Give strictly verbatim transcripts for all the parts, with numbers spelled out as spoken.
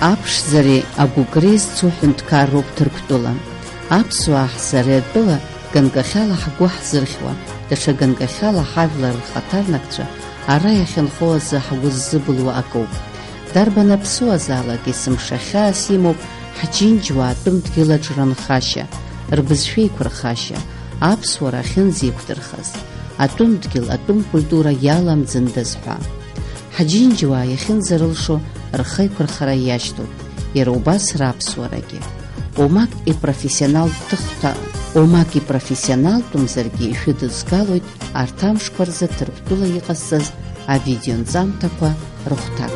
Аԥшӡареи агәыкреи зцу ҳәынҭқарроуп Ҭырқәтәыла. Аԥсуаа ҳзы ари атәыла ганкахьала ҳгәы ҳзырхьуа, даҽа ганкахьала ҳажәлар рхаҭарнакцәа ара иахьынхо азы ҳгәы ззыбылуа акоуп. Дарбан аԥсуазаалак есымша хьаас имоуп ҳџьынџьуаа атәым дгьыл аҿы рынхашьа, рбызшәеиқәырхашьа, аԥсуара ахьынӡеиқәдырхаз, атәым дгьыл, атәым культура иаламӡындаз ҳәа. Ҳџьынџьуаа иахьынӡарылшо рхы аиқәырхара иашьҭоуп, иара убас раԥсуарагьы. Омак ипрофессионалтә ҭыхҭа, омак ипрофессионалтәымзаргьы ишәыдызгалоит арҭ амшқәа рзы Ҭырқәтәыла иҟасҵаз авидеонҵамҭақәа рыхәҭак.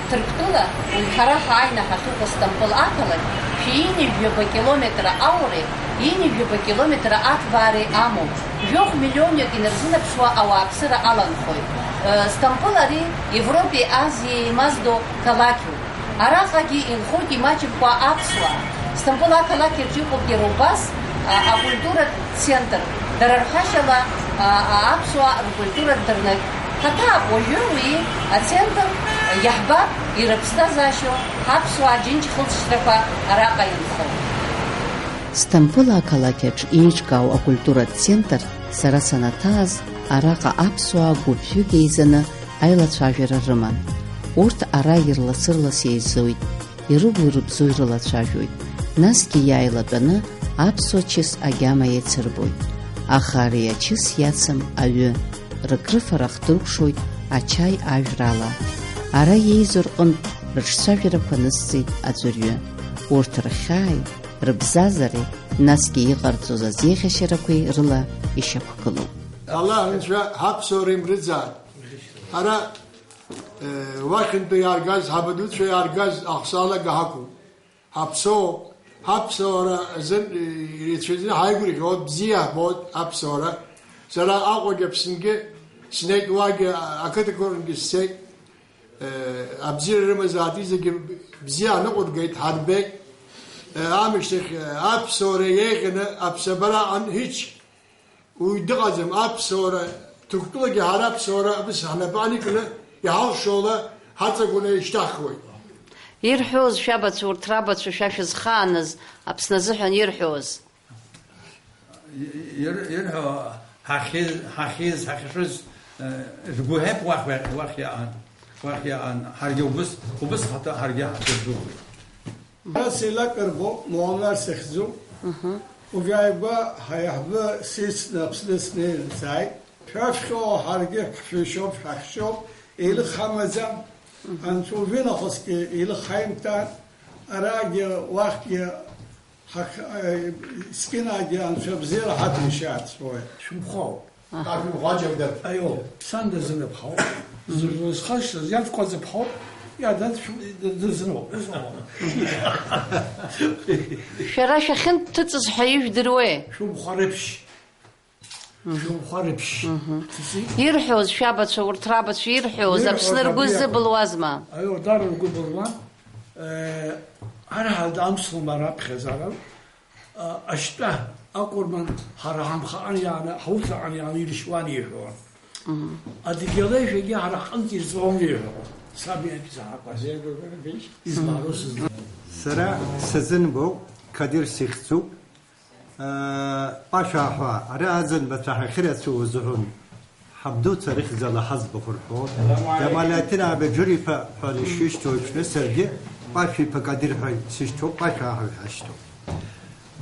Ҭырқәтәыла, уажә ҳара ҳааины ҳахьыҟоу Стампыл ақалақь, шәи ҩынҩажәаба километра ауареи, ҩынҩажәаба километра аҭбаареи амоуп. Жәохә миллионҩык инарзынаԥшуа ауааԥсыра аланхоит. Стампыл ари Европеи Азиеи еимаздо қалақьуп. Араҟагьы инхоит имаҷымкәа аԥсуаа. Стампыл ақалақь аҿы иҟоуп иара убас, а, акультуратә центр, дара рҳәашьала, а, а, аԥсуаа ркультуратә дырнык. Ҳаҭаап уажәы уи ацентр, иаҳбап ирыԥсҭазаашьоу ҳаԥсуаа џьынџь хылҵшьҭрақәа араҟа инхо. Стампыл ақалақь аҿы еиҿкаау акультуратә центр сара санаҭааз, араҟа аԥсуаа гәыԥҩык еизаны аилацәажәара рыман. Урҭ ара ирлас-ырлас еизоит, ирыбо ирыбзо ирылацәажәоит, насгьы иааилатәаны аԥсуа чыс агьама еицырбоит. Аха ари ачыс иацым аҩы, рыкрыфарах дыркәшоит ачаи ажәрала. Ара иеизо рҟынтә рыҿцәажәарақәа нысҵеит аӡәырҩы. Урҭ рхьааи, рыбзазареи, насгьы иҟарҵоз азеиӷьашьарақәеи рыла ишьақәгылоуп. Аллаҳ Анцәа ҳаԥсуара имрыӡааит. Ҳара, э, уахьынтәи иааргаз, ҳабадуцәа иааргаз ахсаалага ҳақәуп. Ҳаԥсоуп. Ҳаԥсуара азын, э, ирацәаҩӡаны ҳаигәырӷьоит, бзиа ҳбоит аԥсуара. Сара Аҟәагьы Аԥсынгьы снеит, уагьы ақыҭақәа рынгьы сцеит. Э, абзиара рымазаат, зегьы бзиа аныҟәыргеит, ҳарбеит. Э, амышьҭахь, э, аԥсуара еиӷьны аԥсабара аҟан ҳич. Уи дыҟаӡам, аԥсуара, Ҭырқәтәылагьы ҳара аԥсуара абас ҳнапы аникны, иҳалшола ҳаҵагәаны ишьҭаҳхуеит. Ирҳәоз шәабацәа, урҭ рабацәа шәа шәызхааныз, Аԥсны азыҳәан ирҳәоз? Ир-, ирҳәо, ҳахьиз, ҳахьиз, ҳахьшәыз, э, ргәы ҳәеип уахь, уахь иаан, уахь иаан, ҳаргьы убыс, убыс ҳаҭа-, ҳаргьы ҳаҭыр дууеит. Ас еилакырбо, Муамар сахьӡу. Мгм. Убри ааигәа ҳаиҳабы сицны Аԥсны снеины сааит. Шәаԥхьо ҳаргьы ҳшәышьоуп, ҳахьшьоуп, еилых ҳамаӡам. Мгм. Анцәа уажәы нахысгьы еилых ҳаимҭан, арагьы уахьгьы ҳах-, э, скинагьы Анцәа абзиара ҳаҭәеишьааит сҳәоит. Шәымхоу. Аҳа. Аио, сан дазынаԥхьоуп. Зызхашҭыз иаҭкәаӡа ԥҳоуп, иадад шәу-, дазыноуп. Шәара шәахьынҭыҵыз ҳәа ижәдыруеи? Шәымхәа реиԥш. Мгм. Шәымхәа реиԥш. Мгм. Ирҳәоз шәабацәа, урҭ рабацәа ирҳәоз, ирҳәоз Аԥсны ргәы абри зыбылуазма? Аио, дара ргәы былуан. Э, ара ҳадамслома раԥхьаӡара? А, ашьтәа аҟәырман ҳара ҳамхаҟан иааны, ҳаурҭаҟан иааны иршьуан иҳәон. Мгм. Адгьыл аишәагьы ҳара ҳҟынтә ирҵон иҳәон. Саб иаб изаҳақәаз. Избароу сыздыруам. Сара сазынбоу Кадыр сихьӡуп. Э, Пашәа аҳәа, ара аӡынбацәа ҳахьырацәоу азыҳәан. Ҳабдуцәа рыхьӡала ҳаӡбахә рҳәон. Рамаи. Џьамалиаҭин Абаџьыр-иԥа ҳәа ишишьҭоу еиԥшны саргьы Пашәа-иԥа Кадыр ҳәа сышьҭоуп, Пашәа ҳәа ҳашьҭоуп.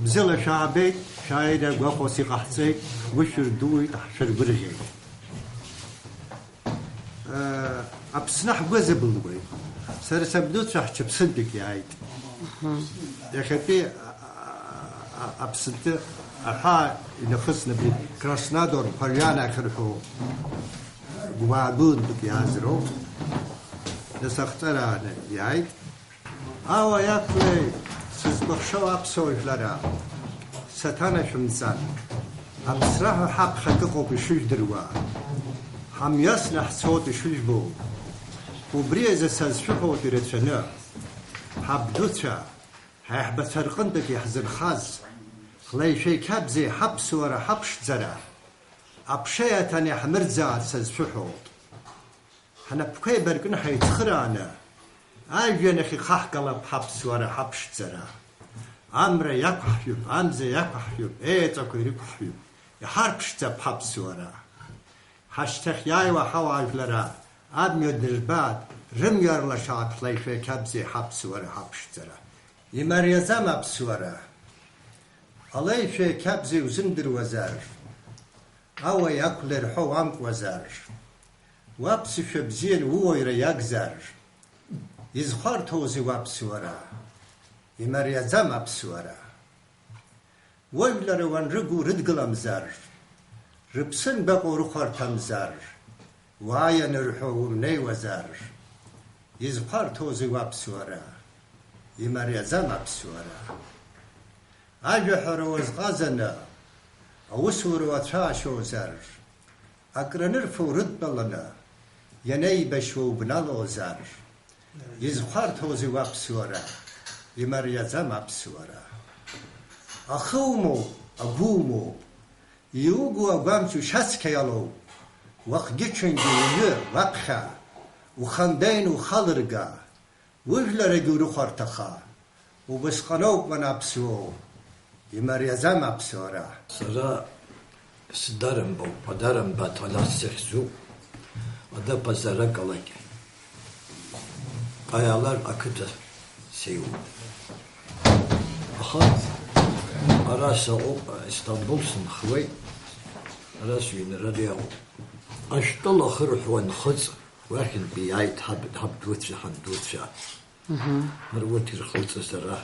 Бзиала шәаабеит, шәааира гәахәас иҟаҳҵеит, ҳгәы шәырдууеит, ҳшәыргәырӷьеит. Аԥсны ҳгәы азыбылуеит. Сара сабдуцәа ҳҽыԥсынтәык иааит. Мгм. Иахьатәи А-, а-, Аԥсынтәы аҳәаа инахысны абри Краснодар, Ԥаҩан ахьырҳәо гәаа гәылантәык иааз роуп. Нас ахҵәарааны иааит. Ауа иақәлеи, сызкәыхшоу аԥсуа жәлара, саҭанашәымҵан. Аԥсра ҳәа ҳаԥхьа акы ыҟоуп ишыжәдыруа. Ҳамҩасны ҳцоит ишыжәбо. Убри азы сазшәыҳәоит ирацәаны. Ҳабдуцәа, ҳаиҳабацәа рҟынтәык иаҳзырхаз, Ҳлеишәеи қьабзи ҳаԥсуара ҳаԥшӡара, аԥша иаҭан иаҳмырӡааит сазшәыҳәоит. Ҳнапқәа еибаркны ҳаицхырааны, ажәҩан ахь ихаҳгалап ҳаԥсуара ҳаԥшӡара. Амра иақәаҳҩып, амза иақәаҳҩып, еҵәақәа ирықәаҳҩып, иҳарԥшӡап ҳаԥсуара. Ҳашьҭахь иааиуа ҳауаажәлараа, амҩа дырбааит, рымҩа рлашааит ҳлеишәеи қьабзи ҳаԥсуара ҳаԥшӡара. Имариаӡам аԥсуара. Алеишәеи қьабзи узымдыруазар, ауа иақәлар ҳәа уамкуазар, уаԥсышәа бзиан ууаҩра иагзар, изхәарҭоузеи уаԥсуара? Имариаӡам аԥсуара. Уажәлар уанрыгу рыдгыламзар, рыԥсы анбаҟоу рыхәарҭамзар, уааи анырҳәо умнеиуазар, изхәарҭоузеи уаԥсуара? Имариаӡам аԥсуара. Ажәаҳәара уазҟазаны, аусура уацәаашьозар, акранырфо урыдтәаланы, ианеибашьуа убналозар, изхәарҭоузеи уаԥсуара? Имариаӡам аԥсуара. Ахы умоуп, агәы умоуп, иугу агәамч ушьацқьа иалоуп, уахгьы-ҽынгьы уҩы, уаԥхьа, ухандеин ухалырга, ужәларагьы урыхәарҭаха, убысҟаноуп уанаԥсуоу, имариаӡам аԥсуара. Сара Сдарымбоуп, Адарымба Ҭанас сахьӡуп, Ада Пазаракалакь, Ҟаиалар ақыҭа сеиуоуп. Аха ара саҟоуп, Истамбул сынхуеит, ара сыҩнрада иаҟоуп. Ашәтәыла ахырҳәуа нхыҵ, уахьынтәи иааит ҳаб-, ҳабдуцәа, ҳандуцәа. Мгм. Ҳара урҭ ирхылҵыз ара.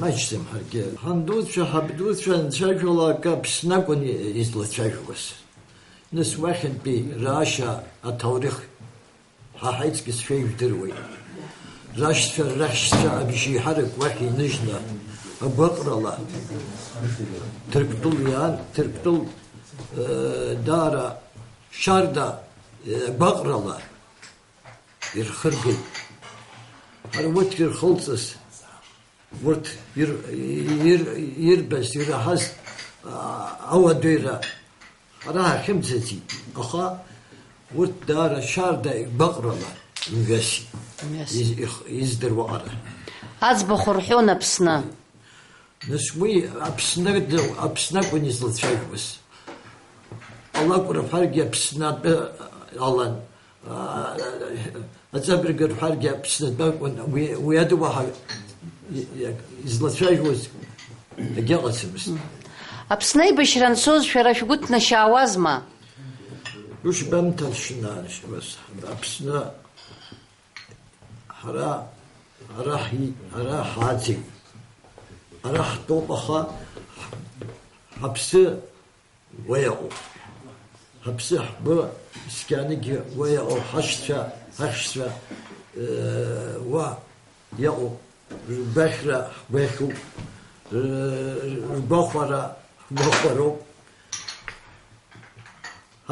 Маҷӡам ҳаргьы. Ҳандуцәа, ҳабдуцәа анцәажәалак Аԥсны акәын излацәажәуаз. Нас уахьынтәи раашьа аҭоурых ҳа ҳаиҵкьысшәа ижәдыруеит. Рашьцәа, рахьшьцәа абжьеиҳарак уахь иныжьны, агәаҟрала Ҭырқәтәыл иаан, Ҭырқәтәыл, э, даара шьарда, э, агәаҟрала ирхыргеит. Ҳара урҭ ирхылҵыз, урҭ ир-, ир-, ирбаз, ираҳаз, а, ауадаҩра ҳара ҳахьымӡаӡеит. Аха урҭ даара шьарда игәаҟрала имҩасит. Имҩасит. Из-, их-, издыруа ара. Аӡбахә рҳәон Аԥсны. Нас уи Аԥсны д-, Аԥсны акәын излацәажәоз. Алакәра ҳәаргьы Аԥсны атәы алан. Аҵабырг рҳәаргьы Аԥсны атәы акәын. Уи, уи ада уаҳа излацәажәоз агьаҟаӡамызт. Аԥсны аибашьра анцоз шәара шәгәы ҭнашьаауазма? Ушбамҭаршьына, Аԥсны Ҳара, ара ҳи-, ара ҳааӡеит. Ара ҳтәоуп, аха ҳ-, ҳаԥсы уа иаҟоуп. Ҳаԥсы ҳгәы скьаангьы уа иаҟоуп, ҳашьцәа, ҳахьшьцәа, э, уа иаҟоуп. Ргәахьра ҳгәахьуп, р-, ргәахәара ҳгәахәароуп.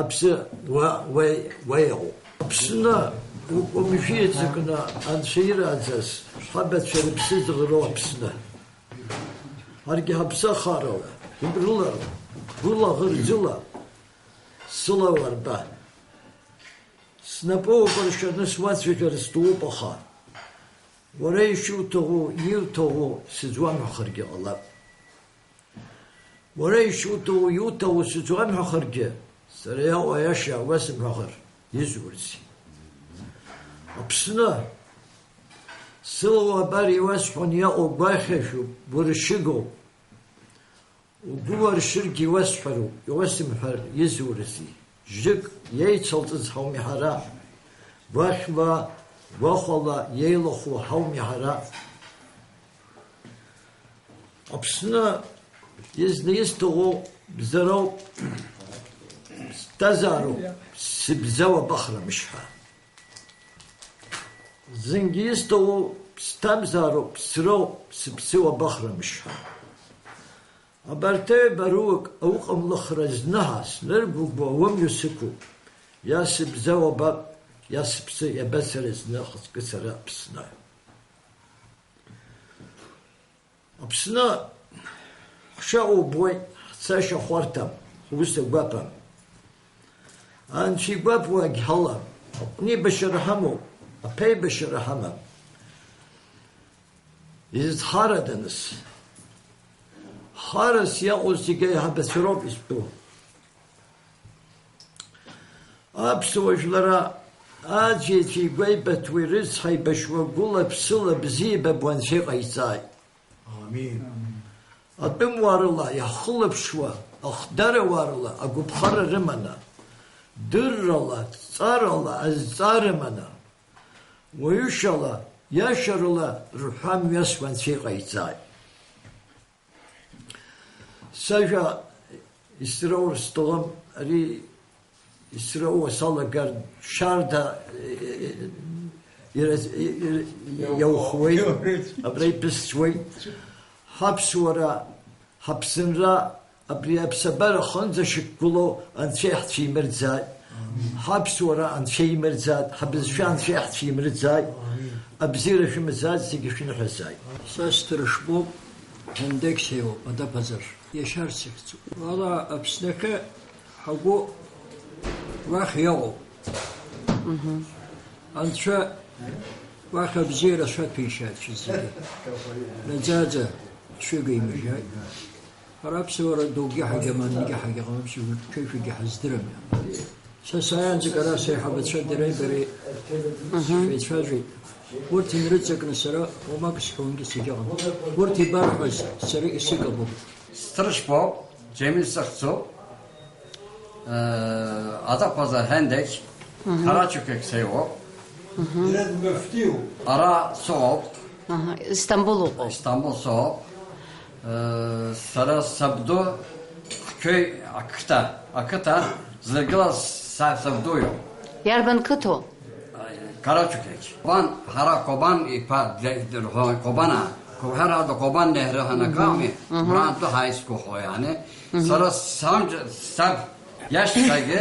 Аԥсы уа, уа, уа иҟоуп. Аԥсны, уажәы иҵакны анцәа ирааӡаз, ҳабацәа рыԥсы зыӷроу Аԥсны. Ҳаргьы ҳаԥсахарала, гәыблыла, гәылаӷырӡыла сыла уарба. Снапы укәыршаны суацәажәар стәоуп, аха уара ишуҭаху, иуҭаху сызуамҳәахаргьы ҟалап. Уара ишуҭаху, иуҭаху сызуамҳәахаргьы, сара иаҟоу аиаша уасымҳәахар изурызеи? Аԥсны, сыла уабар иуасҳәон, иаҟоу гәахьажәуп, гәыршьыгоуп. Угәы уаршьыргьы иуасҳәароуп, иуасымҳәар изурызеи? Жьык иеицалҵыз ҳауми ҳара? Гәахьла, гәахәала иеилахәу ҳауми ҳара? Аԥсны изны исҭаху бзароуп, ԥсҭазаароуп, сыбза уабахра мышьҳәа. Зынгьы исҭаху ԥсҭазаароуп, ԥсроуп, сыԥсы уабахра мышьҳәа. Абарҭ аҩба руак ауҟамлахра зны ҳа сныргәыгәуа умҩа сықәуп, иа сыбза уабап, иа сыԥсы иабацара зны ахаҵкы сара Аԥсны. Аԥсны ҳшаҟоу убоит, ҳцашьа хәарҭам, ус агәаԥам. Анцәа игәаԥуагь ҳалам, аҟәнибашьара ҳамоуп, аԥеибашьара ҳамам. Изыдҳарада нас? Ҳарас иаҟоу зегьы аиҳабацәа роуп изтәу. Аԥсуа жәлара аӡәеицәа игәеибаҭоу, ирыцҳаибашьуа, гәыла-ԥсыла бзиа ибабо Анцәа иҟаиҵааит. Амин. Атәымуаа рыла иаҳхылаԥшуа, ахдаруаа рыла агәаԥхара рыманы, дыррала, ҵарала азҵаа рыманы, уаҩышьала, иашьарыла рҳәамҩасуа Анцәа иҟаиҵааит. Сажәа исроур сҭахым, ари исроуа салагар шьарда, э, э, ира-, э, э, иаухуеит, абра иԥысҵәуеит. Ҳаԥсуара, ҳаԥсынра, абри аԥсабара аҟынӡа шьақәгылоу Анцәа иаҳцәимырӡааит. Ҳаԥсуара Анцәа имырӡааит, ҳабызшәа Анцәа иаҳцәимырӡааит. Абзиара шәымазааит, зегьы шәныҳәазааит. Са сҭыршбоуп, ҳәандагь сеиуоуп, адаԥазар. Иашьарц ихьӡуп. Уала Аԥснахьы ҳагәы уахь иаҟоуп. Анцәа уахь абзиара шәаҭәеишьааит шәызегьы. Наӡаӡа шәыга имыжьааит. Ҳара аԥсуара дугьы ҳагьамам, егьи ҳагьаҟам, аԥсуа ҽеишәагьы ҳаздырам. Са сааиаанӡагь ара сеиҳабацәа дареи бареи сшеицәажәеит. Урҭ инрыҵакны сара уамак сҳәонгьы сагьыҟам. Урҭ ибарҳәаз сара исыгым. Сҭыршбоуп, Џьемил сыхьӡуп. Э, адаԥазар ҳәандагь, Ҳарачукек сеиуоуп. Ара соуп. Аҳа, Истамбул уҟоуп. Истамбул соуп. Э, сара сабду Хқьои ақыҭа, ақыҭа зларгылаз са-, сабду иоуп. Иарбан қыҭоу? Карачукеч. Кобан, ҳара Кобан иԥа, дэ-, дырҳәон, Кобана. Ко-, ҳара ада Кобан неҳры ҳанаками, Мгм. Бранту ҳаиску ҳәа, яни. Мгм. Сара сам-, саб иашьцәагьы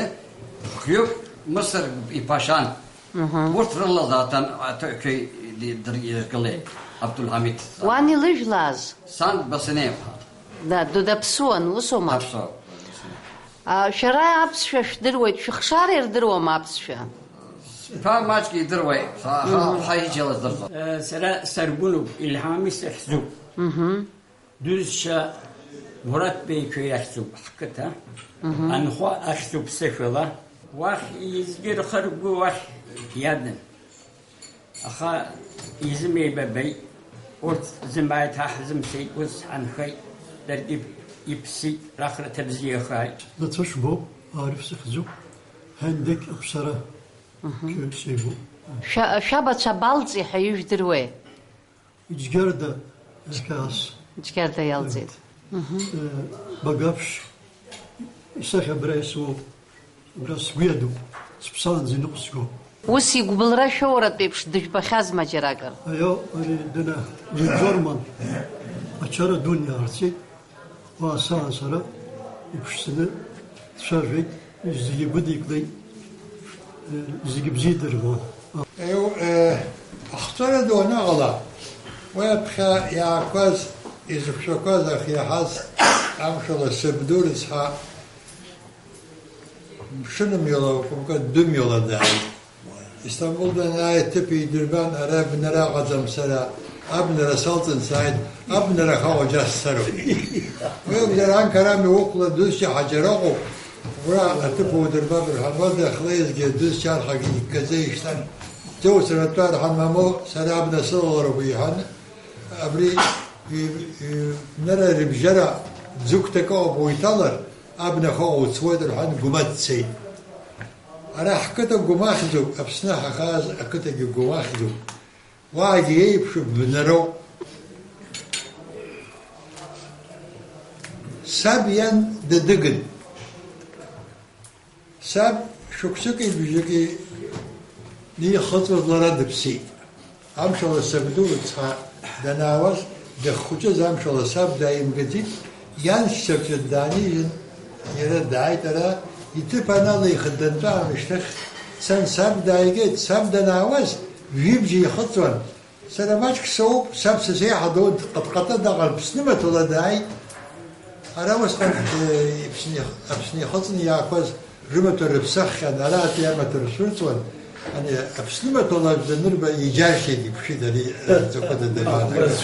хҩык Мысыр иԥашан. Мгм. Урҭ рыла заҭан аҭыҩқәеи ди-, дыр-, иргылеит, Абдулҳамид. Уан илыжәлааз? Сан Басынеиԥа. Да, ду даԥсуан, усоума? Даԥсуан. А, шәара аԥсшәа шәдыруеит, шәыхшара ирдыруама аԥсшәа? Ԥа маҷк идыруеит, ҳа, ҳа, Мгм. ҳа иџьала здырӡом. Э, сара Саргәынуп, Илҳами сыхьӡуп. Мгм. Дузшьа Мураҭ Беиқәа иахьӡуп ҳқыҭа. Мгм. Анхәа ахьӡуп сышәала. Уахь изгьы рхы ргәы уахь иадын. Аха изымеибабеит. Урҭ зымааит, ҳа ҳзымцеит, ус ҳанхеит. Даргьы иԥсит, рахраҭа бзиахааит. Лацәа шбоуп, Ариф сыхьӡуп. Ҳәандагь аԥсара Мгм. Шәа-, шәеибоуп. Шәа-, шәабацәа Балҵи ҳәа ижәдыруеи? Џьгьарда иахьаас. Џьгьарда иалҵит. Мгм. Э, Багаԥшь исахьа абра исоуп. Абра сгәы иадуп. Сыԥсаанӡа иныҟәсго. Ус игәыбылра шәоуратә еиԥш дыжәбахьазма џьаракыр? Аио, ари дына Џьорман ачара дуны иаарцеит. Уа саан сара иԥшӡаны дцәажәеит, зегьы гәыдикылеит, зегьы бзиа идырбон. Еу, е, ахҵәара ду анаҟала, уи аԥхьа иаақәаз, изықәшәақәаз ахьиаҳаз амшала сабду рыцҳа, мшынымҩала, акәымкәа, дәымҩала дааит. Истамбул данааи, аҭыԥ идырбан, ара абнара аҟаӡам сара, абнара салҵын сааит, абнара хаҟәа џьа сцароуп. Уи акәзар, анкарами уқәла дузшьа ҳаџьараҟоуп, ура аҭыԥ удырбап рҳәан, уа дахлеизгьы дузшьа архагьы иккаӡа ишьҭан. Џьоуцаратәа рҳан, мамоу, сара абна сылалароуп, иҳәан, абри, и, и, нара рыбжьара ӡыгәҭак ыҟоуп уиҭалар, абна хаҟа уцуеит рҳәан, гәма дцеит. Ара ҳқыҭа гәмахӡоуп, Аԥсны ҳахааз ақыҭагьы гәмахӡоуп. Уаагьы еиԥшуп, бнароуп. Саб иан дадыгын. Саб шықәсыки бжаки нихыҵуаз лара дыԥсит. Амшала сабду рыцҳа данаауаз, дахьхәыҷыз амшала саб дааимгаӡеит, ианшьцәа рҿы даанижьын, иара дааит ара, иҭыԥ аналихын дантәа аамышьҭахь, сан саб дааигеит, саб данаауаз, жәибжь ихыҵуан, Сара маҷк соуп, саб сасеиҳа ду дҟатҟата даҟан, Аԥсны маҭәала дааит. Ара усҟан, э, Аԥсны ихы-, Аԥсны ихыҵны иаақәаз рымаҭәа рыԥсаххьан, араатәи амаҭәа рцәырҵуан. Ани Аԥсны маҭәала данырба иџьаршьеит, иԥшит ари, э, дзакәыда дабаанагаз.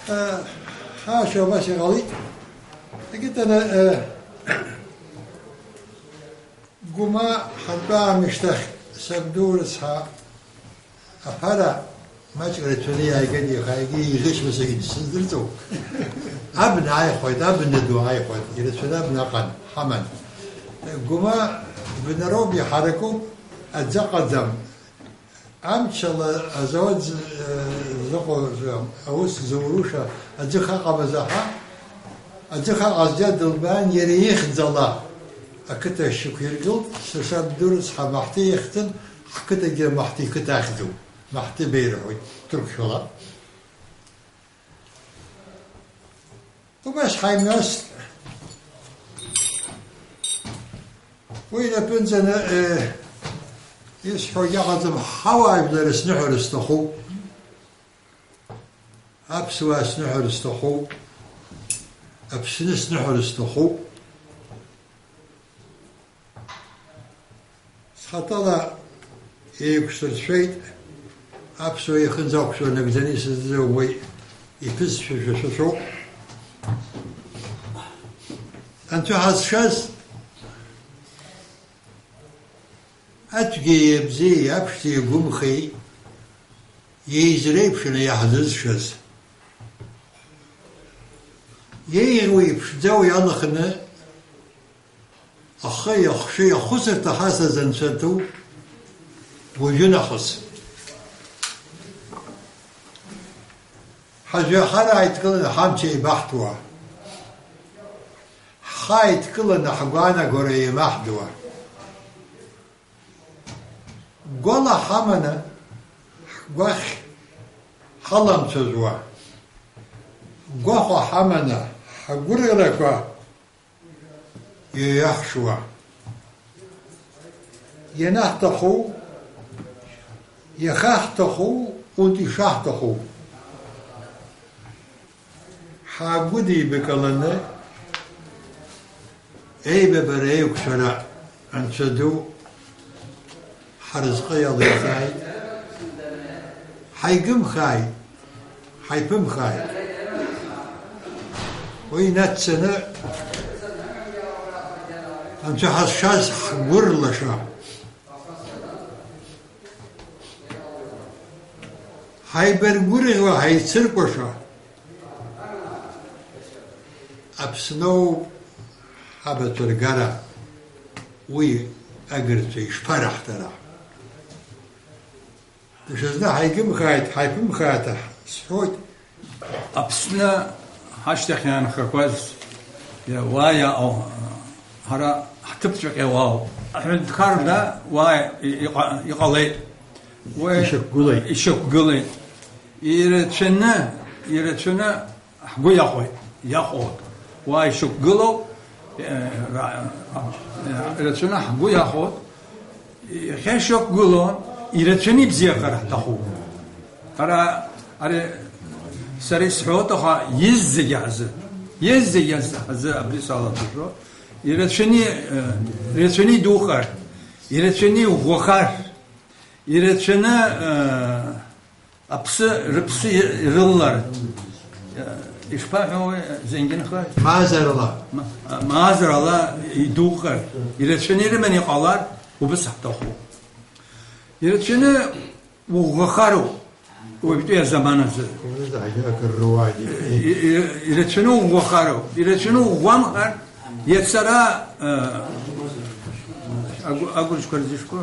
Э, ҳаашьа убас иҟалеит. Егьырҭ ана, э, Гәыма ҳантәаамышьҭахь сабду рыцҳа аԥара маҷк рацәаны иааигеит, иахьагьы еиӷьышьма сагьы сыздырӡом. Абна ааихәеит, абна ду ааихәеит, ирацәаны абна аҟан, ҳаман. Гәыма бнароуп, иҳаракуп, аӡы аҟаӡам. Амчала азауад з-, э, зыҟоу, аус зуруша аӡы хаҟа базаҳа, аӡы хаҟа зџьа дылбаан, иара ихьӡала ақыҭа шьақәиргылт, сасаб ду рыцҳа Маҳҭы ихьӡын, ҳқыҭагьы Маҳҭы иқыҭа ахьӡуп, Маҳҭы Беи рҳәоит, ҭырқәшәала. Убас ҳаимҩаст. Уи инапынҵаны, э, исҳәогьы аҟаӡам, ҳауаажәлар сныҳәар сҭахуп. Аԥсуаа сныҳәар сҭахуп. Аԥсны сныҳәар сҭахуп. Схатәала еиқәсыршәеит, аԥсуа ихынӡ ақәшәо нагӡаны исыздыруам, уи иԥызшәа шәа-шәа шәоуп. Анцәа ҳазшаз ацәгьеи абзиеи аԥшӡеи агәымхеи еизреиԥшны иаҳзызшаз, еиӷьу иԥшӡоу иалаханы, ахы, ахшыҩ, ахәыцырҭа ҳасас анцәа ду, уажәы нахыс. Ҳажәҩахыр ааидкыланы ҳамч еибаҳҭуа, ҳхы ааидкыланы ҳгәаанагара еимаҳдуа, гәала ҳаманы ҳгәахь ҳаламцәажәуа, гәахәа ҳаманы ҳгәырӷьарақәа иҩахшуа. Ианаҳҭаху, иахьаҳҭаху, ут ишаҳҭаху. Ҳаагәыдибакаланы, еибабара, еиқәшәара Анцәа ду ҳарызҟы иалеиҵааит, ҳаигымхааит, ҳаиԥымхааит. Уи инацҵаны Анцәа ҳазшаз ҳгәырлаша, ҳаибаргәырӷьо ҳаицыркәаша, Аԥсноуп ҳабацәа ргара, уи агырцәа ишԥараҳҭара? Даҽазны ҳаигымхааит, ҳаиԥымхааит ҳәа сҳәоит. Аԥсны ҳашьҭахь иаанхақәаз, уа иаҟоу, ҳара ҳҭыԥҵәҟьа уаауп. Аҳәынҭқарра уа иҟа-, иҟалеит. Уи ишьақәгылеит. Ишьақәгылеит. Ирацәаны, ирацәаны ҳгәы иахәеит, иахәоит. Уа ишьақәгылоу, э, ра-, э, ирацәаны ҳгәы иахәоит. Иахьа ишьақәгылоу, ирацәаны ибзиахар ҳҭахуп. Ара, ари, сара исҳәоит, аха иззегьы ҳзы, иззегьы ҳзы абри салацәажәо, ирацәаны, э, ирацәаны идухар, ирацәаны иӷәӷәахар, ирацәаны, э, аԥсы, рыԥсы ирылалар, э, ишԥаҳәо уи, зенгьынхар? Мазарала. Ма-, мазарала идухар, ирацәаны ирыманы иҟалар, убыс ҳҭахуп. Ирацәаны уӷәӷәахароуп уажәтәи азаман азы. Уи зегьы акыр руаӡәы. И-, и-, ирацәаны уӷәӷәахароуп. Ирацәаны уӷәӷәамхар, иацара, э, агу-, агәырқьқәа рзышқәа,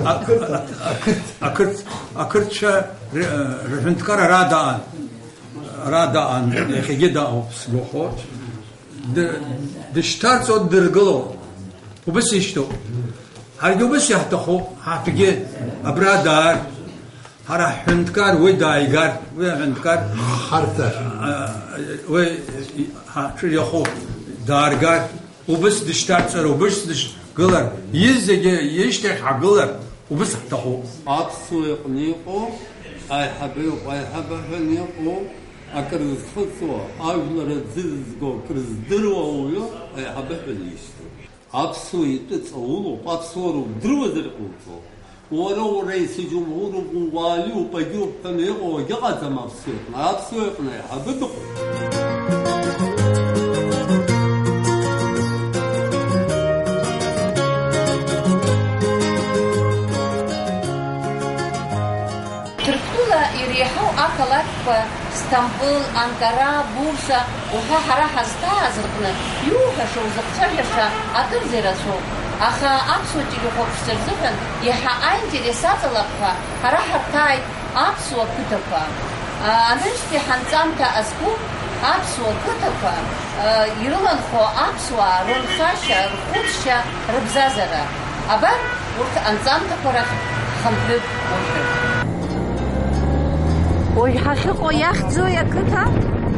а-, а-, а-, ақырҭ-, ақырҭцәа р-, э, рҳәынҭқар ара даан. Ара даан, иахьагьы дааоуп сгәахәо. Д-, дышьҭарҵо ддыргыло, убыс ишьҭоуп. Ҳаргьы убыс иаҳҭахуп, ҳарҭгьы абра даар, ҳара ҳҳәынҭқар, уи дааигар, уи аҳәынҭқар, ҳарҭар, а, уи ҳаҽыр иаху дааргар, убыс дышьҭарҵар, убыс дышгылар, изегьы ишьҭахь ҳагылар, Убас ҳҭахуп. Аԥсуа иҟны иҟоу, аиҳабы иҟоу, аиҳабы ҳәаны иҟоу, акрызхыҵуа, ажәлар аӡы зызго, акрыздыруа ауаҩы аиҳабы ҳәаны ишьҭоуп. Аԥсуа итәы ҵаулоуп, аԥсуара удыруазар иҟоуҵо. Уара, уара, есыџьумуроуп, угәаалиуп, агьоуп ҳәа иҟоу агьыҟаӡам аԥсуа иҟны. Аԥсуа иҟны аиҳабы дыҟоуп. Ҭырқәтәыла иреиҳау ақалақьқәа Сҭампыл, Анкара, Бурса уҳәа ҳара ҳазҭааз рҟны иуҳәаша, узыхцәажәаша акырӡа ирацәоуп, аха аԥсуа телехәаԥшцәа рзыҳәан иаҳа аинтерес аҵалап ҳәа ҳара ҳарҭааит аԥсуа қыҭақәа. Анаҩстәи ҳанҵамҭа азку аԥсуа қыҭақәа ирыланхо аԥсуаа рынхашьа, рхәыцшьа, рыбзазара. Абар, урҭ анҵамҭақәа рахь хынҳәып уажәы. Уажә ҳахьыҟоу иахьӡуи ақыҭа?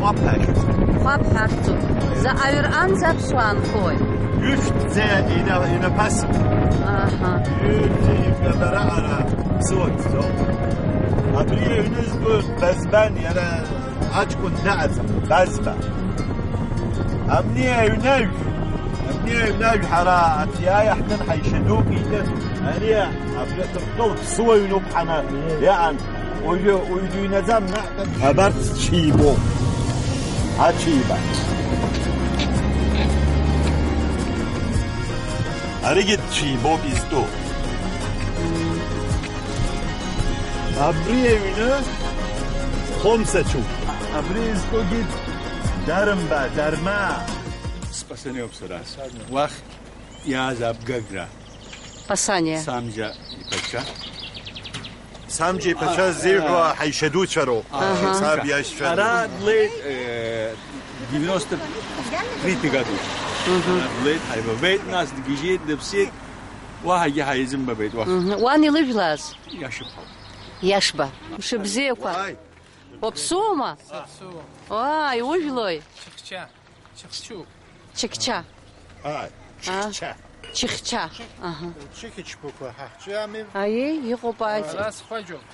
Хәаԥ ҳәа ахьӡуп. Хәаԥ ҳәа ахьӡуп. Заҟаҩ рҟынӡа аԥсуаа нхои? Ҩышәҭӡа ина-, инаԥасуп. Аҳа. Ҩыжәи жәаба раҟара ԥсуа ҭӡом. Абри аҩны зтәу Базбан, иара аҷкәын даҟаӡам, Базба. Абни аҩнажә, абни аҩнажә ҳара аҭиаа иаҳҭын, ҳаишьа дук итәын. Ари абри аҭырқәтәыл ԥсуа ҩнуп ҳана иаан. Уажәы, уаҩ дыҩнаӡам, наҟ. Абарҭ цәибоуп. Ацәиба. Аригьы цәибоуп изтәу. Абри аҩны Хомсачуп. Абри изтәугьы Дарымба, Дарма. Спасаниоуп сара. Уахь иааз абгагра. Пасаниа. Самџьа иԥацәа. Самџьа иԥацәа ззиҳәо ҳаишьа дуцәа роуп. Аҳа. Саб иашьцәа. Ара длеит, э, девяносто третий году. Мгм. Длеит, ҳаибабеит, нас дгьежьит, дыԥсит. Уаҳагьы ҳаизымбабеит, уаҳа. Мгм. Уан илыжәлаз? Иашьыԥҳа. Иашба. Мшыбзиақәа. Уааи. Уаԥсуоума? Саԥсуоуп. Уаа, иужәлои? Чыхча. Чыхчуп. Чыхча. Ааи, А? Чыхча. Чыхча. Аҳа. Чыхьчқәақәа ҳаҳҿы ами. Аиеи, иҟоуп аиҭ. Ара схәаџьоуп.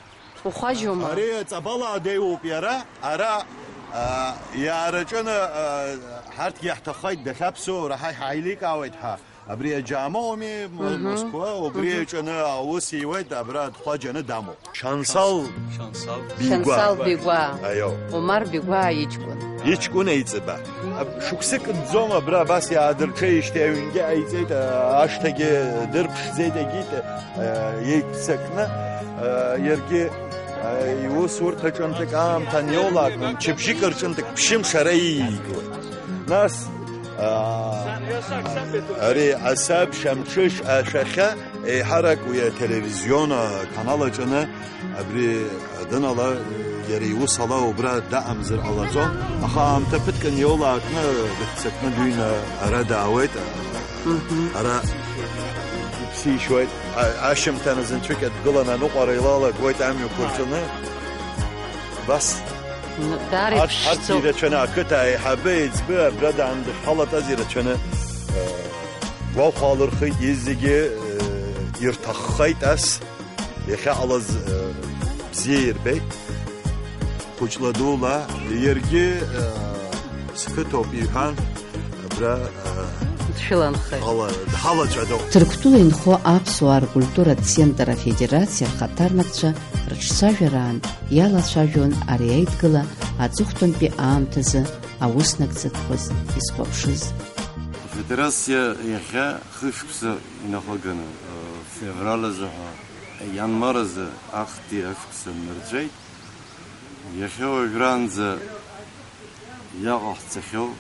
Ухәаџьума? Ари аҵабала адеиуоуп иара. Ара, а, иаараҿаны, а, ҳарҭгьы иаҳҭаххеит, дахьаԥсоу раҳа иҳаиликаауеит ҳәа. Абри аџьаама ауми, М-, Мгм. Москва, убри Мгм. аҿаны аус иуеит, абра дхәаџьаны дамоуп. Шансал Шансал. Бигәа. Шансал Бигәа. Аио. Омар Бигәа иҷкәын. Иҷкәын еиҵба. Аб-, шықәсык нҵәом абра абас иаадырҽеижьҭеи аҩнгьы ҟаиҵеит, а, ашҭагьы дырԥшӡеит, егьит, а, еиццакны, а, иаргьы, а, иусурҭаҿынтәык аамҭа аниоулак, мчыбжьык рҿынтәык ԥшьымш ара иигоит. Нас, аа, ари асабшь амҽыш ашәахьа еиҳарак уи ателевизион аканал аҿаны абри адын ала иара иус ала убра даҟамзар ҟалаӡом, аха аамҭа ԥыҭк аниоулаакны дыццакны дыҩны ара даауеит, Мгм. ара иԥсишьуеит, а-, ашьымҭан азынцәыкьа дгыланы аныҟәара илалагоит амҩақәа рҿаны. Абас. Н-, даара Арҭ, арҭ иԥшӡоуп. Ирацәаны, ақыҭа аиҳабы еиҵбы абра даан дышҳалатәаз ирацәаны, э, гәахәа алырхит, изегьы, э, ирҭаххеит ас, иахьаҟалаз, э, бзиа ирбеит. Хәыҷла дула, иаргьы, э, сқыҭоуп, иҳәан, абра, э, Дшәыланхеит. Дҳала-, дҳалаҵәадоуп. Ҭырқәтәыла инхо аԥсуаа ркультуратә центр афедерациа рхаҭарнакцәа рыҿцәажәараан иалацәажәон ари аидгыла аҵыхәтәантәи аамҭазы аус нагӡатәқәаз изхәаԥшыз. Афедерациа иахьа хышықәса инахыганы, февраль азы ҳәа, ианвар азы ахьтәи ашықәса нырҵәеит. Иахьа уажәраанӡа иаҟаҳҵахьоу,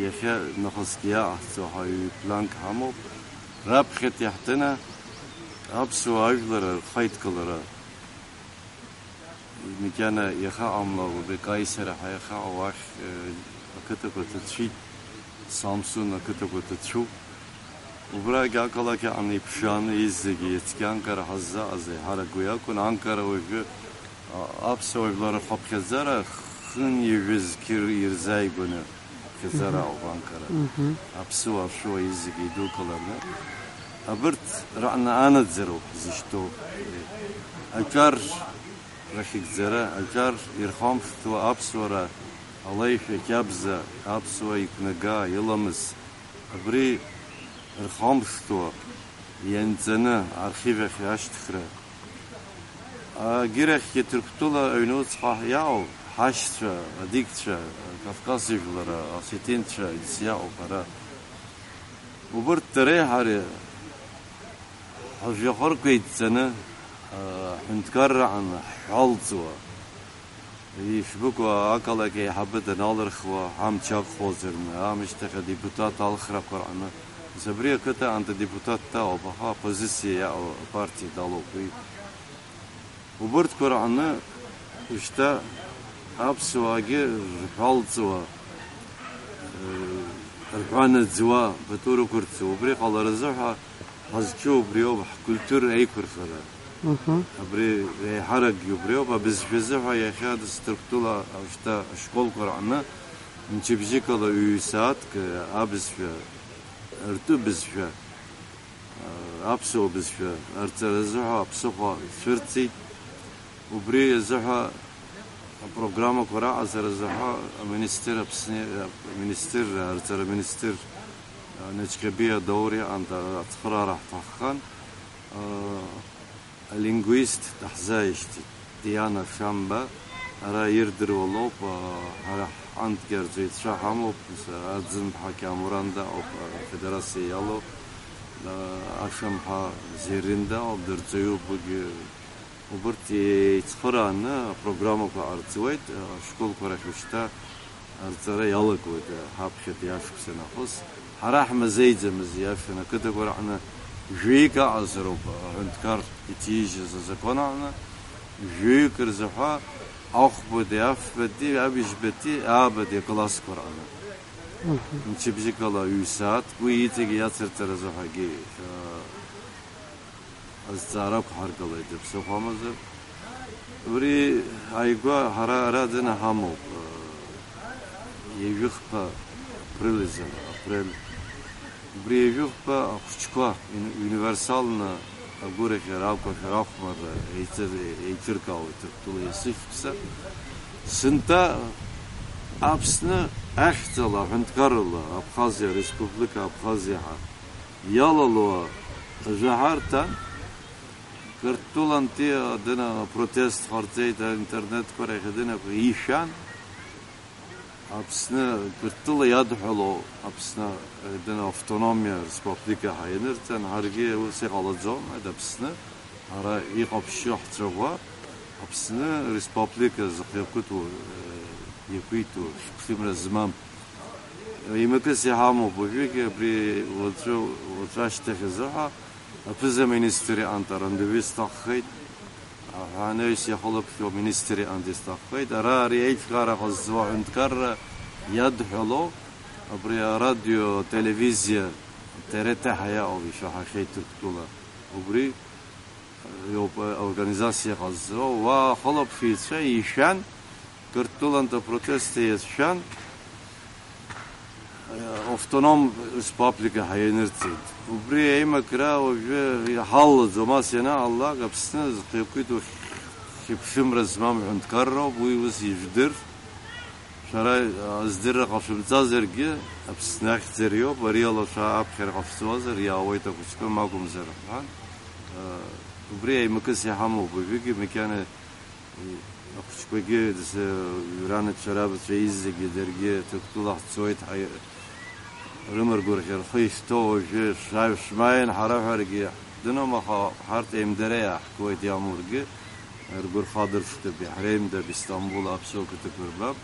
иахьа нахысгьы иаҟаҳҵо ҳәа ҩ-планк ҳамоуп. Раԥхьатәи ҳҭыны аԥсуа ажәлар рхаидкылара. Макьана иахьа ҟамла убри Каисара ҳәа иахьа уахь, э, ақыҭақәа ҭацәит, Самсун ақыҭақәа ҭацәуп. Убрагь ақалақь аҟны иԥшааны изегьы иацкьанкара ҳаззаҟаз аиҳарак уи акәын. Анкара уажәы, а, аԥсуа жәлар рхыԥхьаӡара хынҩажәа зқьы ирзааигәаны ҳаԥхьаӡара Мгм. ауп Анкара. Мгм. Аԥсуа ашәуа изегьы идукыланы. Абырҭ раҟны анаӡароуп ҳзышьҭоу. Аҿар рахьыгӡара, аҿар ирхамԥхьо аԥсуара алеишәа қьабза, аԥсуа иқәнага, иламыс, абри рхамԥхьо ианҵаны архив ахь ашьҭыхра. Агьырахьгьы Ҭырқәтәыла аҩнуҵҟа иаау ҳашьцәа, адикцәа, Кавказ жәлара, осетинцәа ис иаауп ара. Убырҭ дареи ҳареи ҳажәҩахырқәа еидҵаны, ҳҳәынҭқарра аҟны ҳҳәалҵуа, ишәбыкәу ақалақь аиҳабы даналырхуа, амч ақәхозарны, аамышьҭахь адепутат алхрақәа рҟны, нас абри ақыҭа аҟны адепутат дауп, аха аппозициа иаау апартиа далоуп уи. Убырҭқәа рҟны шьҭа аԥсуаагьы рҳәалҵуа, э, рҳәанаӡуа, пату рықәырҵо, убри ҟаларазы ҳәа ҳазҿу убриоуп, ҳкультура еиқәырхара. Мгм. Абри еиҳаракгьы убриоуп, абызшәазы ҳәа иахьа Ҭырқәтәыла шьҭа ашколқәа рҟны мчыбжьыкала ҩ-сааҭк абызшәа, ртәы бызшәа, аԥсуа бызшәа арҵаразы ҳәа аԥсыхәа цәырҵит. Убри азыҳәа апрограммақәа раҟазаразы ҳәа аминистр Аԥсны, аминистрра, арҵара министр Нечкебиа Даури анҭ ацхыраара ҳҭаххан, алингвист даҳзааишьҭит, Диана Шамба, ара ирдыруа лоуп, ҳара ҳҟантәгьы арҵаҩцәа ҳамоуп, Аӡынԥҳа Кьамуранда ауп, афедерациа иалоу, Ашамҳа Зеринда ауп, дырҵаҩуп уигьы. Убырҭ еицхырааны апрограммақәа ҟарҵуеит, ашколқәа рахь уажәшьҭа арҵара иалагоит, ҳаԥхьатәи ашықәс анахыс. Ҳара ҳмазеиӡамыз иашан ақыҭақәа рҟны жәаҩык аҟазароуп аҳәынҭқар иҭижьыз азакәан аҟны, жәаҩык рзы ҳәа ахәбатәи, афбатәи, абжьбатәи, аабатәи аклассқәа рҟны. Мчыбжьыкала ҩ-сааҭк уи иҵегьы иацырҵаразы ҳәагьы, э, азҵаара ақәҳаргылеит, аԥсыхәа амазар. Убри ааигәа ҳара ара аӡына ҳамоуп, э, ҩажәихԥа апрель изы, апрель. Убри ҩажәихԥа ахәыҷқәа ин-, универсалны агәырӷьара, ақәашәара, ахәмарра еицыр-, еиҿыркаауеит Ҭырқәтәыла есышықәса. Сынтәа Аԥсны ахьӡала, аҳәынҭқаррала Абхазиа, Республика Абхазиа ҳәа иалало ажәаҳарҭа, Қырҭтәылантәи адына апротест ҟарҵеит, аинтернетқәа рахь адынақәа ишәан. Аԥсны Қырҭтәыла иадҳәалоу Аԥсны адына автономиа республика ҳәа ианырҵан, ҳаргьы ус иҟалаӡом, ҳәа Аԥсны, ара иҟаԥшьу ҳцәаӷәа, Аԥсны республика зыхы иақәиҭу, э, иақәиҭу, хьыԥшымра змам. Еимакыс иҳамоуп уажәыгьы абри уаҵәы, уаҵәы ашьҭахь азыҳәа. Аԥыза-министр иҟанҭа арандуи сҭаххеит, аҳәаанырҩыс иахылаԥхьо аминистр иҟанҭа исҭаххеит. Ара ари аиҿкаара ҟазҵо аҳәынҭқарра иадҳәалоу, абри арадио, телевизиа, Т Р Т ҳәа иҟоу ишәаҳахьеит Ҭырқәтәыла. Убри иоуп аорганизациа ҟазҵо. Уа ахылаԥшыҩцәа ишәан, Қырҭтәылантә апротест иацәшәан, автономтә республика ҳәа ианырҵеит. Убри аимакра уажәы иҳалалӡом, ас ианааллак, Аԥсны зхы иақәиҭу хьыԥшымра змам ҳәынҭқарроуп, уи ус ижәдыр. Шәара аздырра ҟашәымҵазаргьы, Аԥсны ахьӡ иариоуп, ари алашәа аԥхьара ҟашәҵуазар, иаауеит ахәыҷқәа, макәымзар, ҳәа. Убри аимакыс иҳамоуп уажәыгьы, макьана Ахәыҷқәагьы, ранацәа, рабацәа, изегьы даргьы Ҭырқәтәыла ҳцоит, ҳаи-, рымаргәырӷьа рхы ишҭоу уажәы шәа-, шәмааин ҳара ҳәаргьы ҳдыруам, аха ҳарҭ еимдара иааҳкуеит, иамургьы ргәырхадыршәтәуп, иаҳреимдап, Истамбул аԥсуа қыҭақәа рбап,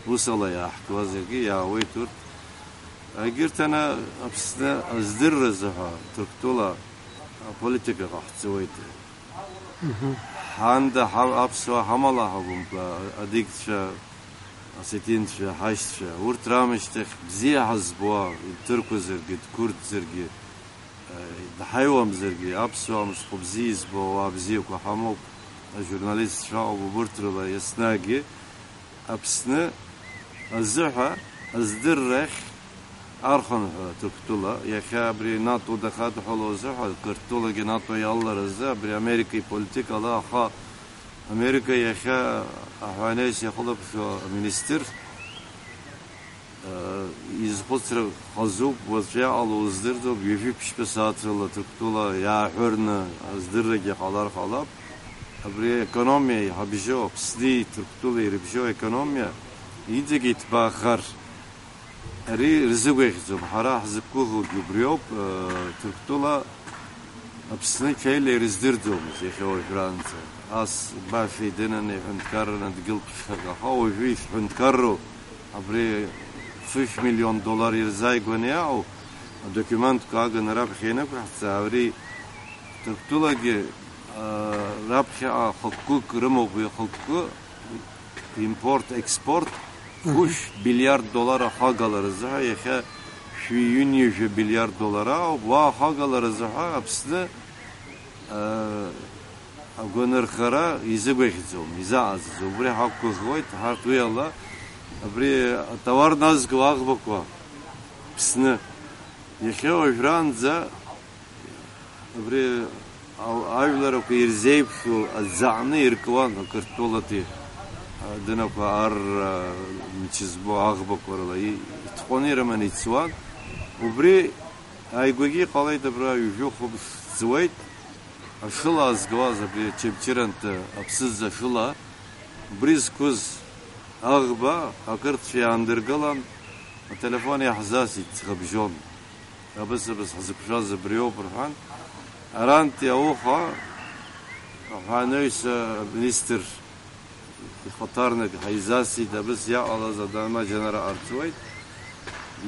усала иааҳкуазаргьы иаауеит урҭ. Егьырҭ ана Аԥсны аздырразы ҳәа Ҭырқәтәыла аполитика ҟаҳҵауеит. Ҳанда ҳа-, аԥсуаа ҳамала ҳакәымкәа, адыгцәа, осетинцәа, ҳашьцәа, урҭ раамышьҭахь бзиа ҳазбо, дҭырқәазаргьы, дқәырдзаргьы, э, дҳаиуамзаргьы, аԥсуаа мыцхәы бзиа избо ауаа бзиақәа ҳамоуп, ажурналистцәа ыҟоуп, убырҭ рыла еснагьы Аԥсны азыҳәа аздыррахь Архынҳәы Ҭырқәтәыла, иахьа абри НАТО дахадҳәалоу азыҳәа, Қырҭтәылагьы НАТО иалаларазы абри Америка иполитикала, аха Америка иахьа аҳәаанеис иахылаԥшуа аминистр, э, изхәыцра хазуп, уаҵәы иҟало уздырӡом, ҩажәи ԥшьба сааҭ рыла Ҭырқәтәыла иааҳәырны аздыррагьы ҟалар ҟалап. Абри аекономиа иҳабжьоу, Аԥсни Ҭырқәтәылеи ирыбжьоу аекономиа иҵегьы иҭбаахар, ари рзыгәаӷьӡом. Ҳара ҳзықәгәыӷуагьы убриоуп, э, Ҭырқәтәыла Аԥсны чаила ирыздырӡомызт иахьа уажәраанӡа. Ас бафеи дынаны иҳәынҭқарраны дгьылк ԥшқак, аха уажәы ишҳәынҭқарроу абри фышә миллион доллар ирзааигәаны иаау адокументқәа аганы раԥхьа инықәаҳҵа, ари Ҭырқәтәылагьы, а, раԥхьаҟа хықәкык рымоуп, уи ахықәкы импорт-експорт Мгм. Хәышә билиард доллар ахагала рзыҳәа иахьа шәи ҩынҩажәа билиард доллар ауп, уа ахагала рзыҳәа Аԥсны, а, агәанырхара изыгәаӷьӡом, изаҟаҵаӡом, убри ҳақәгәыӷуеит, ҳарҭ уи ала, абри атауар назго аӷбақәа Аԥсны, иахьа уажәраанӡа Абри ау-, ажәларақәа ирзеиԥшу аӡаҟны иркуан Қырҭтәылатәи адунақәа ар, а, мчы збо аӷбақәа рыла и-, иҭҟәаны ирыманы ицуан. Убри ааигәагьы иҟалеит, абра ҩажәи хәымш ҵуеит, ашыла азгауаз абри Очамчырантәи аԥсыӡ ашыла, убри зқәыз аӷба ақырҭцәа иаандыргылан, ателефон иаҳзасит, ӡӷабжьон. Абас-абас ҳзықәшәаз абриоуп, рҳәан. Арантәи ауха аҳәаанырҩса аминистр ихаҭарнак ҳаизасит, абас иаҟалаз адама џьанара ҟарҵуеит.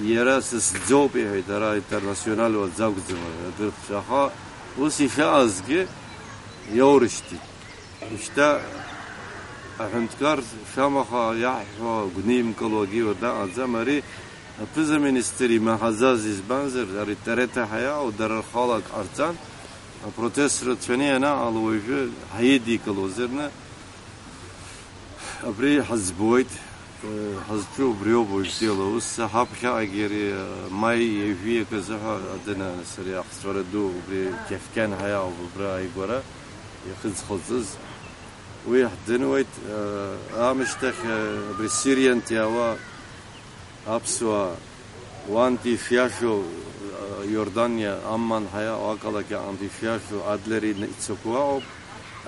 Иара сасӡоуп, иҳәеит, ара интернационал уаӡакәӡам, акырцәа. Аха ус ишаҟазгьы иоурышьҭит. Шьҭа аҳәынҭқар шамаха иаҳҳәо гәнымкыло акгьы уадаҟаӡам, ари аԥыза-министр имаҳаӡаз, избанзар, ари Торета ҳәа иаау, дара рхала ак ҟарҵан, апротест рацәаны ианаҟало уажәы ҳаидикыло зырны, абри ҳаӡбуеит, э, ҳазҿу убриоуп уажәтәи ала. Ус ҳаԥхьаҟагьы ари, э, маи ҩажәи акы азыҳәа адына, нас ари ахҵәара ду, убри Кьафкьан ҳәа иаауп, убра ааигәара иахьыӡхыҵыз. Уи ҳдыруеит, э, аамышьҭахь, э, абри Сириантә иаауа аԥсуаа, уантәи ишиашоу, э, Иорданиа, Амман ҳәа иаауа ақалақь аҟынтә ишиашоу Адлер ин-, ицақәоу аҟоуп.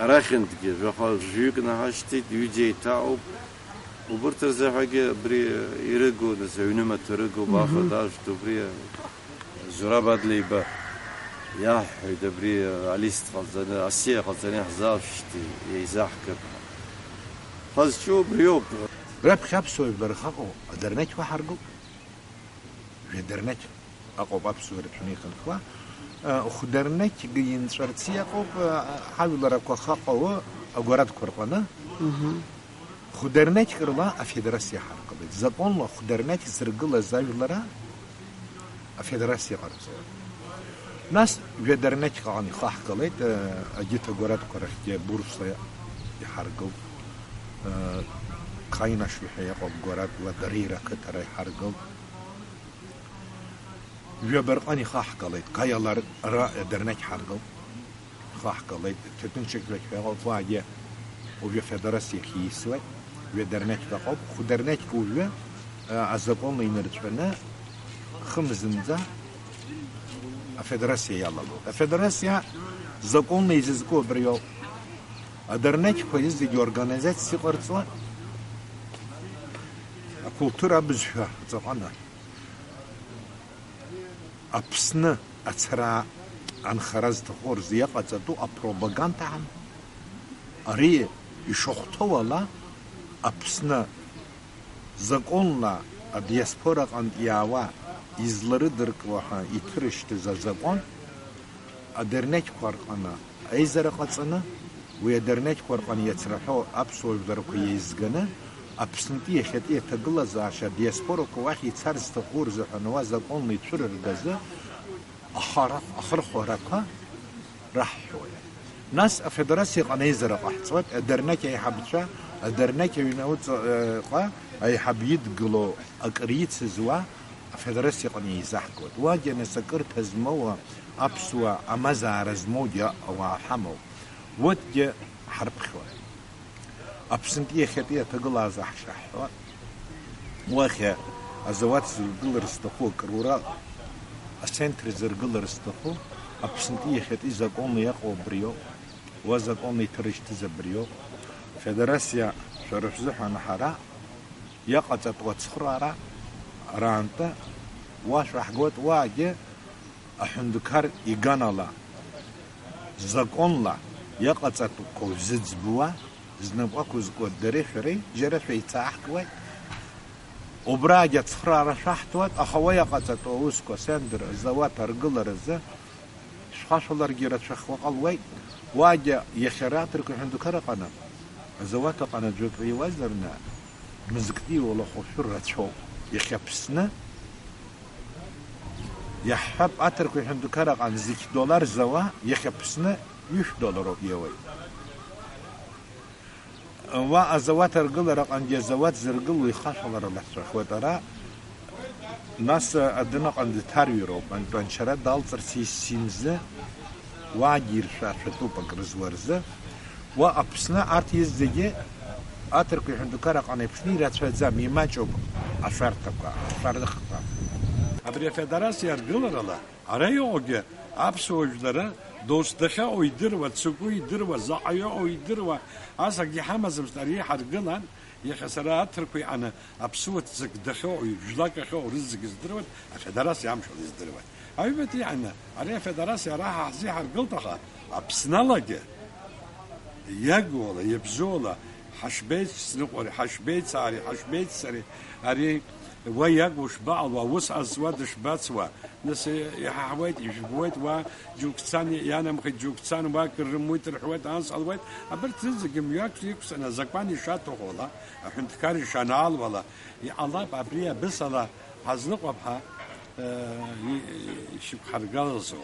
Арахьынтәгьы жәаха жәҩык наҳашьҭит, ҩыџьа еиҭаауп. Убырҭ рзыҳәагьы абри ирыгу, нас, аҩнымаҭәа рыгу, Мгм. Бафа дажәт, убри Зураб Адлеиба иаҳҳәоит, абри алист ҟалҵаны, асиа ҟалҵаны иаҳзаашьҭи, еизаҳкып ҳәа. Ҳазҿу убриоуп. Раԥхьа аԥсуа жәлар рхаҟоу адернеқь уаҳаргылт. Жәадернеқь аҟоуп аԥсуа рацәаны ихынҳәуа. Хәдернеқьгьы инҵәарц иҟоуп, ҳажәларақәа хаҟауа агәарадқәа рҟаны. Мгм. Хәдернеқьк рыла афедерациа ҳаркылеит. Законла хәдернеқь зыргылаз ажәлара афедерациа ҟарҵоит. Нас ҩадернеқьк аҟны ихаҳгалеит, э, агьыҭ агәарадқәа рахьгьы абурсла иҳаргылт. Э, Қаинашьу ҳәа иҟоуп гәарак, Ладареира ақыҭара иҳаргылт. Ҩабарҟан ихаҳгалеит, Каиалар ара адернеқь ҳаргылт. Ихаҳгалеит, ҭаҭынчықьрак ҳәа иҟоуп, уаагьы уажәы афедерациахь иисуеит, ҩадернеқьк аҟоуп, хәдернеқьк уажәы, а, азаконла инарҵәаны, хымзынӡа афедерациа иалалоит. Афедерациа законла изызку абриоуп. Адернеқьқәа зегьы организациа иҟарҵо, акультура абызшәа ҵаҟаны. Аԥсны ацара анхара зҭаху рзы иҟаҵатәу апропаганда ҳәа, ари ишахәҭоу ала, Аԥсны законла адиаспора аҟынтә иаауа, изларыдыркыло ҳәа иҭыршьҭыз азакәан, адернеқьқәа рҟны аизара ҟаҵаны, уи адернеқьқәа рҟны иацраҳәо аԥсуа жәларқәа еизганы, Аԥснытәи иахьатәи аҭагылазаашьа адиаспорақәа уахь ицар зҭаху рзыҳәан уа законла ицәырыргазы ахара-, ахырхәарақәа раҳҳәоит. Нас афедерациа аҟны аизара ҟаҳҵоит, адернеқь аиҳабцәа, адернеқь аҩнуҵаҟа аиҳаб идгыло акыр ицызуа, Афедерациа аҟны еизаҳгоит. Уагьы анасакырҭа змоуа аԥсуаа, амазаара змоугьы ауаа ҳамоуп. Урҭгьы ҳарԥхьоит. Аԥсынтәи иахьатәи аҭагылазаашьа ҳҳәо, уахь азауад зыргылар зҭаху, акрура ацентр зыргылар зҭаху, Аԥсынтәи иахьатәи законла иҟоу абриоуп, уа законла иҭарыжьҭыз абриоуп. Афедерациа шәара шәзыҳәан ҳара иаҟаҵатәу ацхыраара раантәы уа шәаҳгоит, уаагьы аҳәынҭқар иганала, законла иаҟаҵатәқәоу зыӡбуа, знапы ақәызкуа дареи шәареи џьара шәеицааҳкуеит. Убраагьы ацхыраара шәаҳҭоит, аха уа иаҟаҵатәу аусқәа, сендер, азауад аргыларазы шәхашәаларгьы рацәахо ҟалуеит. Уагьы иахьа араҭырқәа аҳәынҭқар аҟны, азауад аҟны аӡәы акы иуазарны, мызкгьы иулахәашәо рацәоуп. Иахьа Аԥсны иаҳҳәап, аҭырқәа аҳәынҭқар аҟны зқь доллар зауа, иахьа Аԥсны ҩышә доллароуп иауеит. Уа азауад аргылара аҟынгьы азауад зыргыло ихашәалара лацәахоит. Ара, нас, адын аҟынтә дҭарҩроуп, антәанчара далҵырц есымзы уаагьы иршәашәатәуп акрызуа рзы. Уа Аԥсны арҭ изегьы аҭырқәа аҳәынҭқар аҟны еиԥшны ирацәаӡам, имаҷуп ашәарҭақәа, ашәарыхқәа. Абри афедерациа аргыларала ара иҟоугьы аԥсуа жәлары досу дахьыҟоу идыруа, дзакәу идыруа, заҟа иҟоу идыруа, ас акгьы ҳамаӡамызт ари иҳаргылан, иахьа сара аҭырқәа иҟаны аԥсуа ҭӡык дахьыҟоу, жәлак ахьыҟоу рызегьы здыруеит, афедерациа амшала издыруеит. Аҩбатәи иҟаны ари афедерациа ара ҳзиҳаргылт, аха Аԥсны алагьы иагу ала, иабзоу ала, ҳашбеицныҟәари, ҳашбеицаари, ҳашбеиццари, ари уа иагу шбаҟало, аус ҟазҵуа дышбацуа, нас иҳаҳауеит, ижәбуеит, уа џьоук цан, ианамхеит, џьоук цан, уа акыр рымуит рҳәуеит, анс ҟалуеит, абарҭ зегьы мҩак иқәҵаны, азакәан ишаҭаху ала, аҳәынҭқар ишанаало ала, иҟалап, абри абысала ҳазныҟәап ҳәа, э, и-, ишьақәҳаргылазо.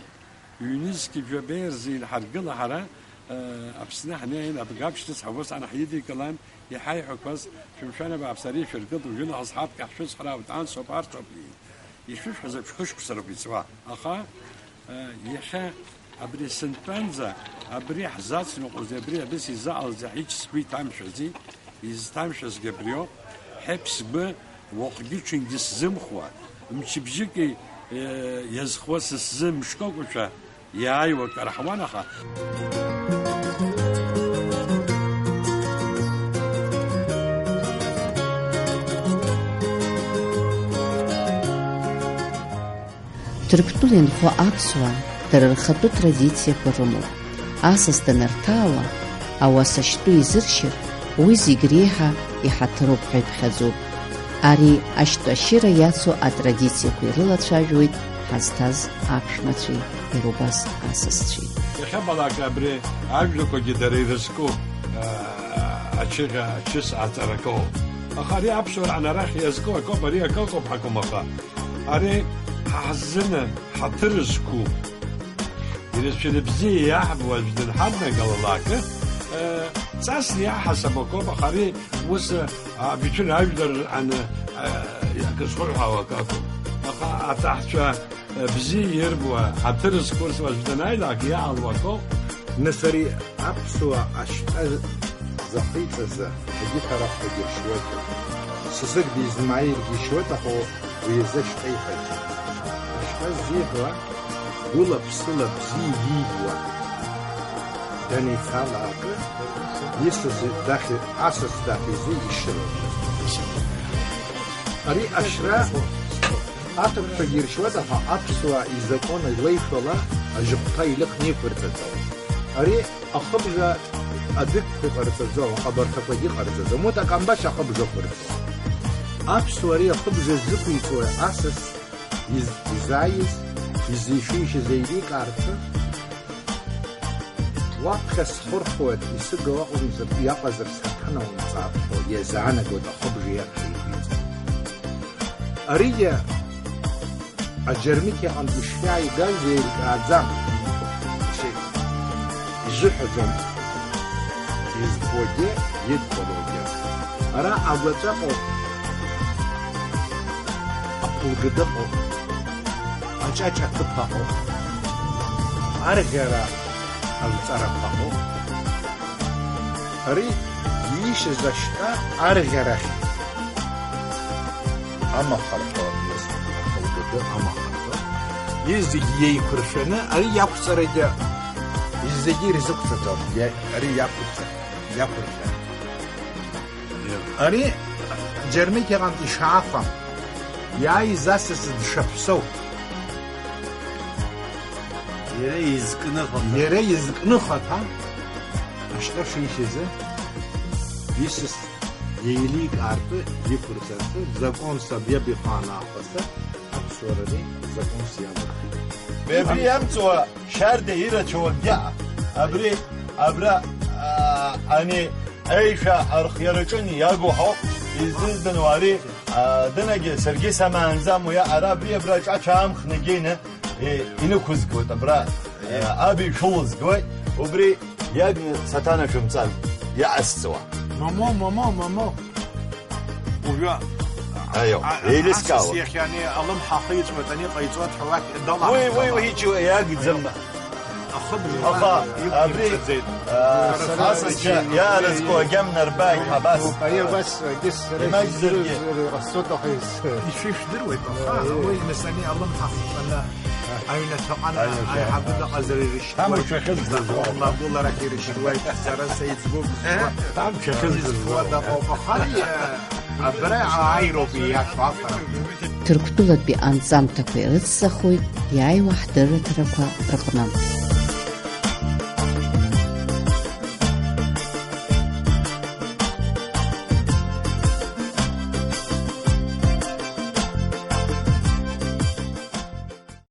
Ҩнызқь жәабеи рзы инҳаргыла ҳара, э, Аԥсны ҳнеин, абгабшьҭыц ҳаус ан ҳидикылан, иҳаиҳәақәаз, шәымшәан абааԥс, ари шәыркылт, уажәы нахыс ҳаԥхьа ҳшәыцхраауеит, анс ауп, арҭ ауп, иҳәеит. Ишәышәҳәаз еиԥш, хышықәса роуп иҵуа. Аха, э, иахьа абри сынтәанӡа, абри ҳзацныҟәози, абри абас изаҟалази ҳич сгәы иҭамшәази, изҭамшәазгьы абриоуп, ҳәеиԥш сгәы уахгьы-ҽынгьы сзымхуа, мчыбжьыки, э, иазхуа са сзы мышкы акәашәа иааиуа акы рҳауан, аха. Ҭырқәтәыла инхо аԥсуаа дара рхатәы традициақәа рымоуп. Асас данарҭаауа, ауаса шьтәы изыршьыр, уи зегь реиҳа иҳаҭыруп ҳәа иԥхьаӡоуп. Ари ашьтәашьыра иацу атрадициақәа ирылацәажәоит ҳазҭаз аԥшәмацәеи иара убас асасцәеи. Иахьабалак абри ажәлақәагьы дара ирызку, аа, ачыӷьа, ачыс аҵаракоуп. Аха ари аԥсуара анарахь иазку акоуп, ари акы ыҟоуп ҳәа акәым, аха ари ҳа ҳзын ҳаҭыр зқәу, ирацәаны бзиа иаҳбо аӡә дынҳаднагалалакы, э, ҵасны иаҳасаб акоуп, аха ари ус, а, абиҭәын ажәлар аны, а, акы зхырҳәаауа акы акәым. Аха аҭаҳцәа, а, бзиа ирбо, ҳаҭыр зқәырҵо аӡә данааилак иаауа акоуп. Нас ари аԥсуа ашьтәа захиҵазы егьи ҳәарахқәагьы ршьуеит. Сасык дизмааиргьы ишьуеит, аха уи изы ашьтәа иҳәеит. Ашьтәа ззиҳәо гәыла-ԥсыла бзиа иибуа данеицалак, исас дахь, асас дахь изы ишьра. Ари ашьра аҭырқәцәагьы иршьуеит, аха аԥсуаа изакәан илеишәала ажьыхәҭа илыхны иқәырҵаӡом. Ари ахыбжа адәықәқәа иҟарҵаӡом, аҟабарҭақәагьы иҟарҵаӡом. Урҭ акамбашь ахыбжа ықәырҵон. Аԥсуаа ари ахыбжа зықәиҵои асас из-, изааиз, изишишьыз еиликаарцы, уаԥхьа схырхуеит, исыгу акәымзар, иаҟазар саҭана умҵаатәхо, иазаанагоит ахыбжа иаԥхьа иқәиҵо. Аригьы аџьармыкьа иҟынтә ишиааигаз еилкааӡам. Изыҳәаӡом. Избогьы, идкылогьы. Ара агәаҵәа ыҟоуп. Лгыдыҟоуп, аҿаҿа аҭыԥ аҟоуп, арӷьара алҵарақәа ыҟоуп. Ари иишаз ашьтәа арӷьарахь амахарҭа, лгыды амахарҭа, изегь еиқәыршәаны ари иақәҵарагьы зегьы ирзықәҵаӡом, иа-, ари иақәырҵа-, иақәыршәаны. Ари Џьармыкьаҟынтә ишаахәа, иааиз асас дшаҳәсоу. Иара изкны хаҭа. Иара изкны хаҭа, ашьтәа шишьазы, исас еиликаартә, иқәырҵартә, закон сабиабихаанаа ҟаҵа, аԥсуарареи закон сиамоуп. Абри иамҵуа шьарда ирацәоу акгьы, абри, абра, аа, ани, аишәа архиараҿы иагу ҳауп, изыздан уари, аа, дынагьы саргьы самаанӡам уи, ара абри абра аҿацәа аамхны геины, е, инықәызгоит, абра, е, аби шәылызгоит, убри иагны саҭанашәымҵан, иаасҵуа. Момо, момо, момо. Уажәы, Аио, а, еилыскаауа. Асас иахь ани алымҳа ахиҵәоит, ани ҟаиҵоит ҳәа уахь далаҳгама? Уи, уи, уи иџьу иагӡам. Ахыбжа Аха, иқәирҵаӡеит. Абри, а, Сара асасцәа сара иаарызго сара агьама нарбааит ҳәа абас. Ари абас, егьыс сара Имагьзаргьы. Исзырзыр ҟасҵоит аха ис-, Ишәышәдыруеит, аха, Е. Уи нас ани алымҳа хҵәаны аҩнаҭаҟны Аио, аиҳабы дыҟазар ирышьҭуеит. Амш ахьызгаз. Закон лагәыларак ирышьҭуеит, сара сеиҵбуп. Амш ахьызгаз. Изфуа дыҟоуп, аха, е, абра ааироуп ииашоу афара. Ҭырқәтәылатәи анҵамҭақәа ирыцҵахоит иааиуа ҳдырраҭарақәа рҟны.